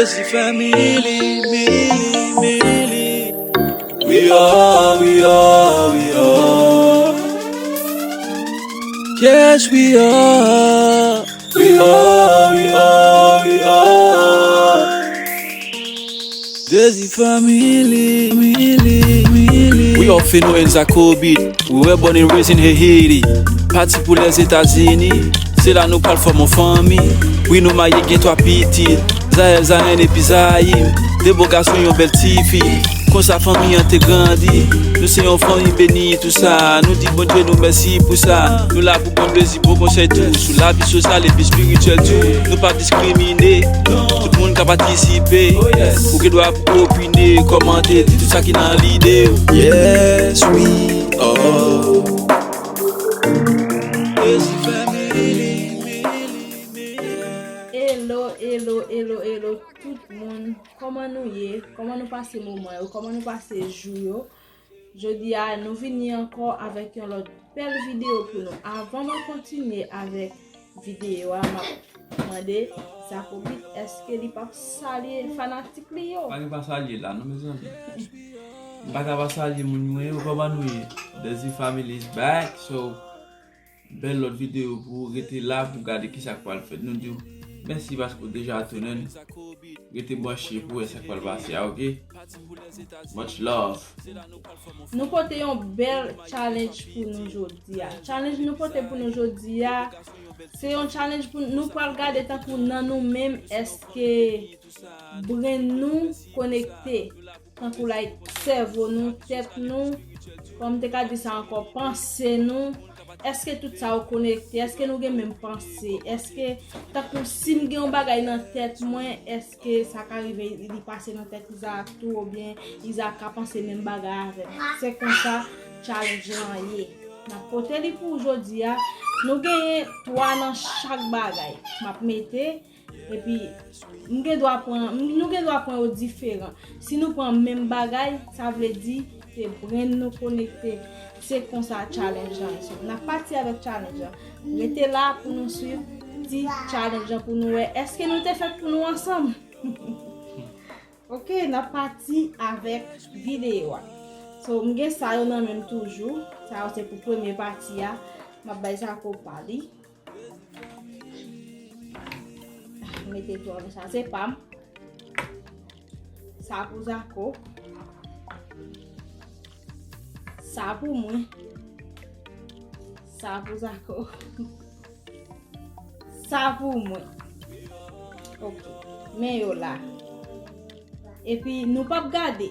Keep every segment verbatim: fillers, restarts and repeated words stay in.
Desi Family, Mili, Mili. We are, we are, we are. Yes, we are. We are, we are, we are. Desi Family, Mili, Mili. We are Feno and Zakobi. We were born and raised in Haiti. Pati pou Lèzetazini. Se la nou pral fòm yon fanmi. Wi, nou marye, gen twa pitit. Zael, Zayen epi Zayim. De bo gason, yon bèl tifi. Konsa fanmi an te grandi. Nou se yon fanmi beni, tou sa. Nou di Bondye nou mèsi pou sa. Nou la pou bon plezi, bon konsèy tou. Sou lavi sosyal epi espirityèl tou. Nou pa diskrimine. Tout moun ka patisipe. Ou gen dwa pou opine, kòmante, di tout sa ki nan lide w. Yes, we are. Desi Family. Hello, hello, hello, hello, tout moun. Kòman nou ye? Kòman nou pase moman yo? Kòman nou pase jou yo? Jodi a, nou vini ankò avèk yon lòt bèl videyo pou nou. Avan mwen kontinye avèk videyo a, m ap mande Zakobit, èske li p ap salye fanatik li yo? Pa gen pa salye la, non, mezanmi. M pa ka pa salye moun mwen yo, kòman nou ye? Desi Family is back, so, bèl lòt videyo pou ou. Rete la pou gade kisa k pral fèt. Nou di w mèsi paske w deja tounen. Rete branche pou w wè sa k pral pase a, oke? Much love. Nou pote yon bèl challenge pou nou jodi a. Challenge nou pote pou nou jodi a, se yon challenge pou nou pral gade tankou nan nou menm, èske brenn nou konekte, tankou like sèvo nou, tèt nou, kòman m te ka di sa ankò, panse nou, èske tout sa yo konekte, èske nou gen menm panse, èske tankou si m gen yon bagay nan tèt mwen, èske sa ka rive li pase nan tèt Izaak tou, oubyen Izaak ka panse menm bagay avè m? Se konsa challenge lan ye. N ap pote li pou jodi a. Nou genyen twa nan chak bagay. M ap mete, epi m gen dwa pran, nou gen dwa pran yo diferan. Si nou pran menm bagay, sa vle di se brenn nou konekte. Se konsa challenge lan ye. So, n ap pati avèk challenge lan. Rete la pou nou swiv ti challenge lan pou nou wè èske nou te fèt pou nou ansanm. Ok, n ap pati avèk videyo a. So, m gen sa yo nan men m toujou. Sa yo se pou premye pati a. M ap bay Zako pa li. Mete tou anlè sa, se pa m. Sa pou Zako. Sa pou mwen. Sa pou Zako. Sa pou mwen. Ok. Men yo la. Epi nou p ap gade.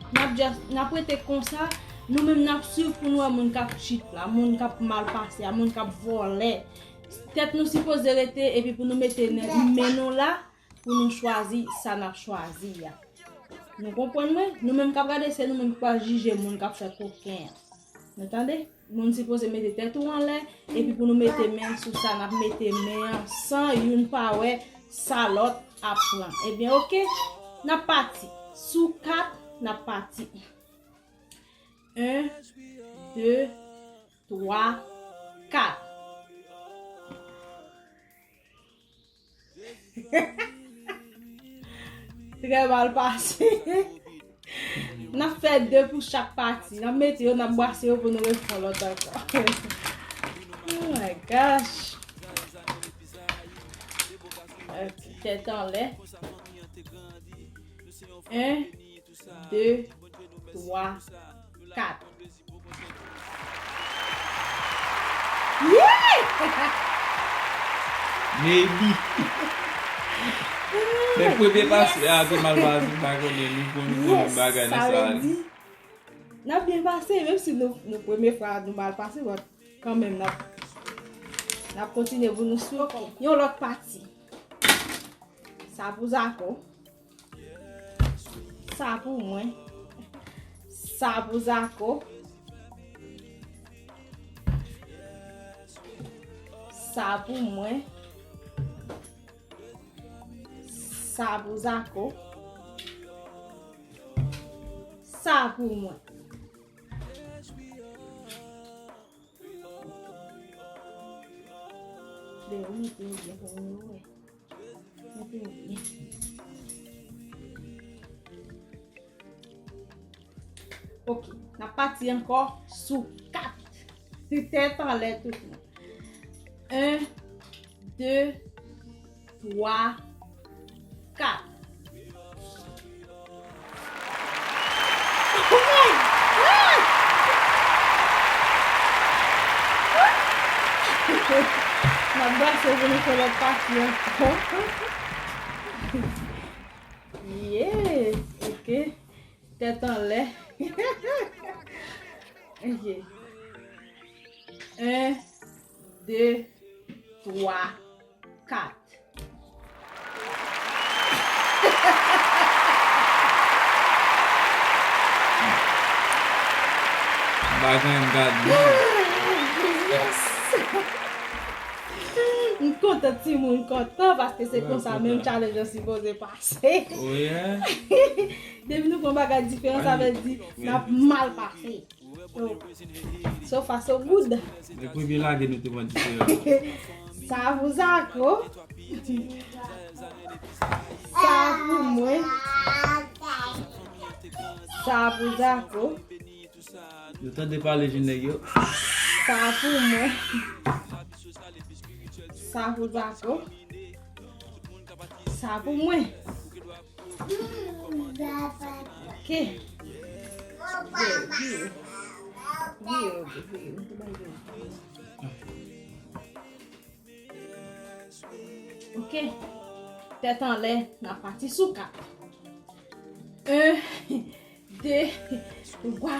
N ap just, n ap rete konsa. Nou menm n ap swiv pou nou wè moun k ap cheat la, moun k ap mal pase a, moun k ap vòlè. Tèt nou sipoze rete epi pou nou mete men nou la pou nou chwazi sa n ap chwazi a. Nou konprann mwen? Nou menm k ap gade, se nou menm ki pral jije moun k ap fè koken an. Nou tande? Moun sipoze mete tèt ou anlè, epi pou nou mete men sou sa n ap mete men an san youn pa wè sa lòt ap pran. Ebyen, oke, n ap pati. Sou kat, n ap pati. En, de, twa, kat. Trè mal pase. N ap fè de pou chak pati. N ap mete yo, n ap bwase yo pou nou refè yon lòt ankò. Oh my gosh. Ok, tèt anlè. En, de, twa, kat. Maybe. Men premye pase a te mal pase, m pa konnen, nou konn, nou konn bagay nan sa. N ap byen pase, menm si nou, nou premye fwa nou mal pase, but kanmenm, n ap, n ap kontinye pou nou swiv yon lòt pati. Sa pou Zako. Sa pou mwen. Sa pou Zako. Sa pou mwen. Sa pou Zako. Sa pou mwen. Lè ou mete yo byen pou moun yo wè. Mete yo byen. Ok, n ap pati ankò sou kat. Tèt anlè tout moun. En, de, twa, kat. Oh my God! N ap brase pou nou fè lòt pati ankò. Yeah, ok. Tèt anlè. Ok. En, de, twa, kat. M pa gen gad non. Yes! M kontan timoun kontan paske se konsa menm challenge an sipoze pase. Oh yeah. Depi nou pran bagay diferan, sa vle di n ap mal pase. So, so far, so good. Men premye lage nou te pran diferan. Sa pou Zako. Sa pou mwen. Sa pou Zako. Nou tande pale jèn nèg yo. Sa pou mwen. Sa pou Zako. Sa pou mwen. Ok. Ok. Tèt anlè, n ap pati sou kat. En, de, twa,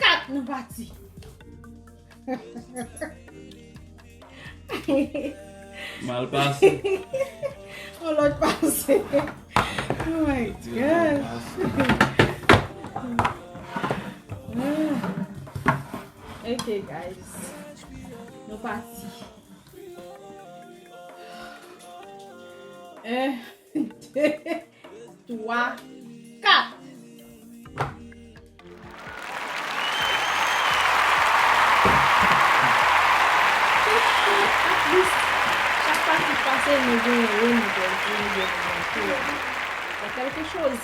kat, nou pati. Mal pase. On lòt pase. Oh my God. Ah. Ok, guys. Nou pati. En, de, twa, kat. At least, chak pati k pase, nou genyen yo, nou pèdi, nou genyen yo. Se kèlke choz.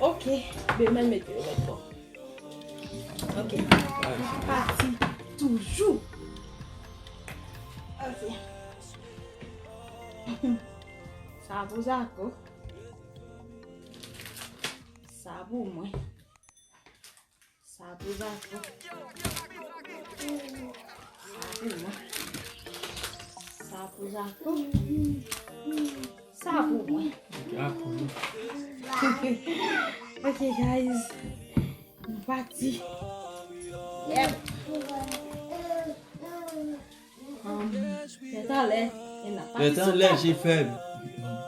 Ok, Bemèl mete yo lòt bò. Ok, n ap pati toujou. Ok. Sa pou Zako. Sa pou mwen. Sa pou Zako. Sa pou mwen. Sa pou Zako. Sa pou mwen. Sa pou mwen. Ok, guys. Nou pati. Yep. Um, tèt anlè. E n ap pati sou kat. Tèt anlè, je fèmen.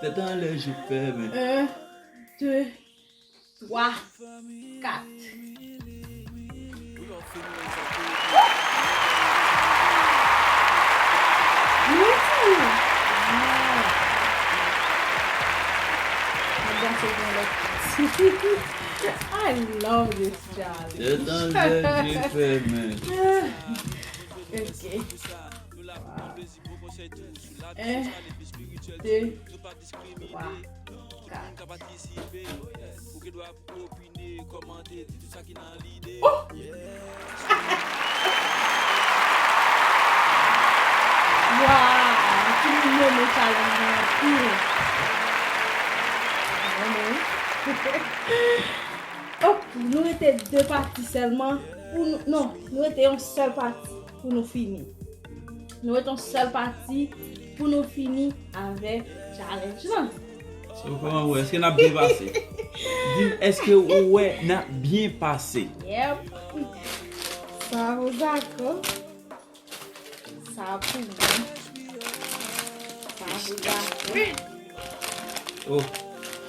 Tèt anlè, je fèmen. En, de, twa, kat. Mwen di, wow. Mwen danse pou lòt pati. I love this challenge. Tèt anlè, je fèmen. Ok. Wow. En, de, twa, kat. Oh! Wow! Timoun renmen challenge lan anpil. Renmen wi. Ok, nou rete de pati sèlman pou nou, non, nou rete yon sèl pati pou nou fini. Nou rete yon sèl pati pou nou fini avèk challenge lan. So, kòman ou wè? Èske n ap byen pase? Di m, èske ou wè n ap byen pase? Yep. Sa pou Zako. Sa pou mwen. Sa pou Zako. Oh,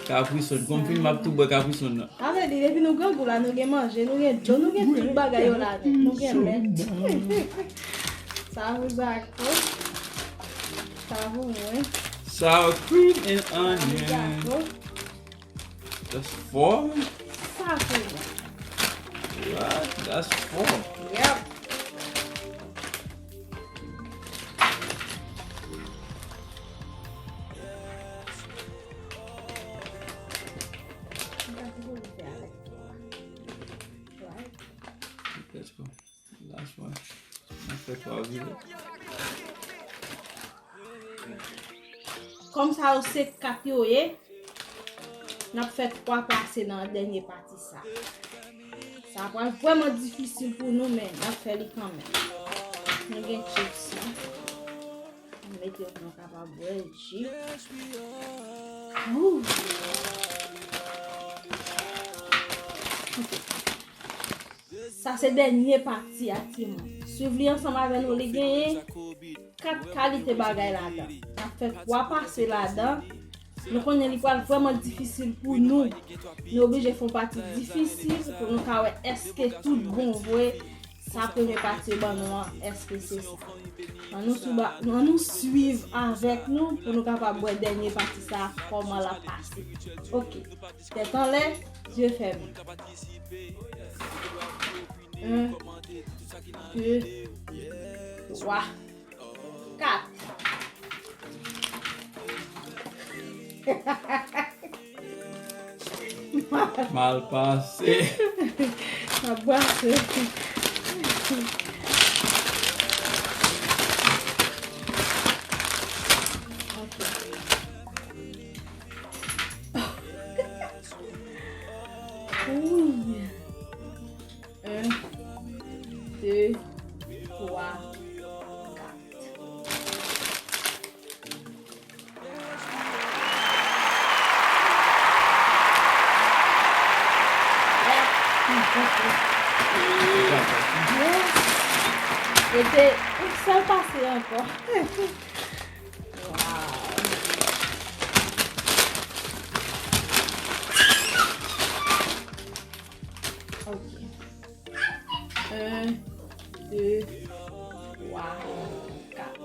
Capri Sun. Konfime m ap tou bwè Capri Sun nan. Sa vle di, depi nou grangou la, nou gen manje, nou gen dlo, nou gen tout bagay yo ladan. Nou gen lèt. Sa pou Zako. Sa pou mwen. Sour cream and onion. Sa pou Zako. That's four? Sa pou mwen. What? That's four. Yep. M ta sipoze fè avèk twa. Kòm sa yo se kat yo ye, n ap fè twa pase nan dènye pati sa. Sa pral vrèman difisil pou nou, men n ap fè li kanmenm. Nou gen chips la. Mete yo pou nou kapab bwè ji. Wou. Ok. Sa se dènye pati a, timoun. Swiv li ansanm avè nou, li genyen kat kalite bagay ladan. N ap fè twa pase ladan. Nou konnen li pral vrèman difisil pou nou. Nou oblije fè yon pati difisil pou nou ka wè èske tout bon vre sa premye pati yo ban nou an, èske se sa. Ann nou swiv, ann nou swiv avèk nou pou nou kapab wè dènye pati sa a, kòman l ap pase. Ok. Tèt anlè, zye fèmen. Un, de, twa, kat. Mal pase. Mal pase. Ok. Wouy. Un, de, twa, kat. Rete yon sèl pase ankò. Wow. Ok. Un, de, twa, kat.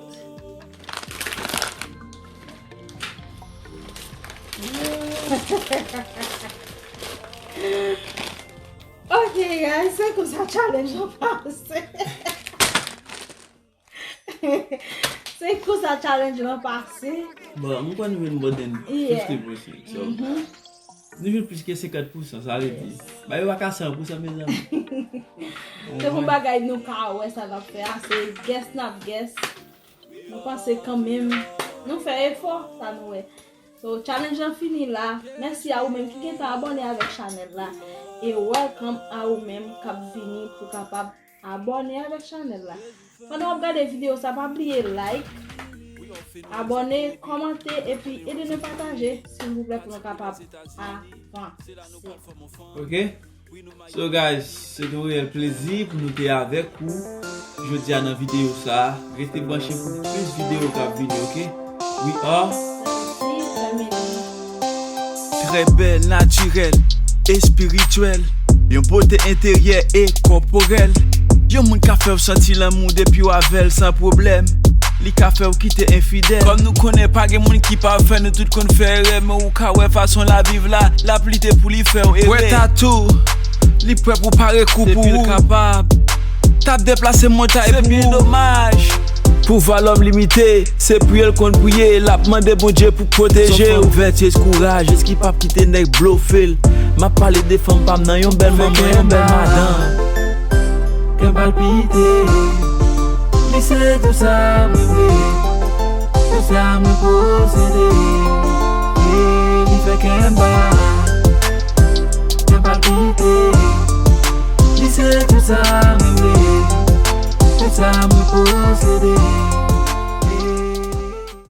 Ok, guys, se konsa challenge lan pase. Se konsa challenge lan pase. Bon, m konn vin abandone fifty percent. So, nou jwenn plis ke senkant pousan, sa vle di. Bagay yo pa ka san pousan, mezanmi. Se yon bagay nou ka wè sa n ap fè a, se guess n ap guess. Nou panse kanmenm, nou fè efò, sa nou wè. So, challenge lan fini la. Mèsi a ou menm ki gentan abòne avèk chanèl la. E welcome a ou menm k ap vini pou kapab abòne avèk chanèl la. Pandan w ap gade videyo sa, pa bliye like, abòne, kòmante, epi ede nou pataje, silvouplè, pou nou kapab avanse. Ok? So, guys, se te yon reyèl plezi pou nou te avèk ou jodi a nan videyo sa a. Rete branche pou plis videyo k ap vini, ok? We are Trè bèl, natirèl, espirityèl. Yon bote enteryè e kòporèl. Yon moun ka fè w santi lanmou depi w avè l san pwoblèm. Li ka fè w kite enfidèl. Kòm nou konnen pa gen moun ki pafè, nou tout konn fè erè, men ou ka wè fason l ap viv la, l ap lite pou li fè w ere. Wè tatou, li prè pou pare kou pou ou. Depi l kapab, t ap deplase montay pou ou. Se byen domaj. Pouvwa lòm limite, se priye l konn priye, l ap mande Bondye pou pwoteje w. Son fanm vètyez, kourajez ki p ap kite nèg blofe l. M ap pale de fanm pa m nan, yon bèl manman, yon bèl madanm. Kè m palpite, li se tou sa mwen vle, tou sa mwen posede. E li fè kè m bat, kè m palpite, li se tou sa mwen vle, tou sa mwen posede.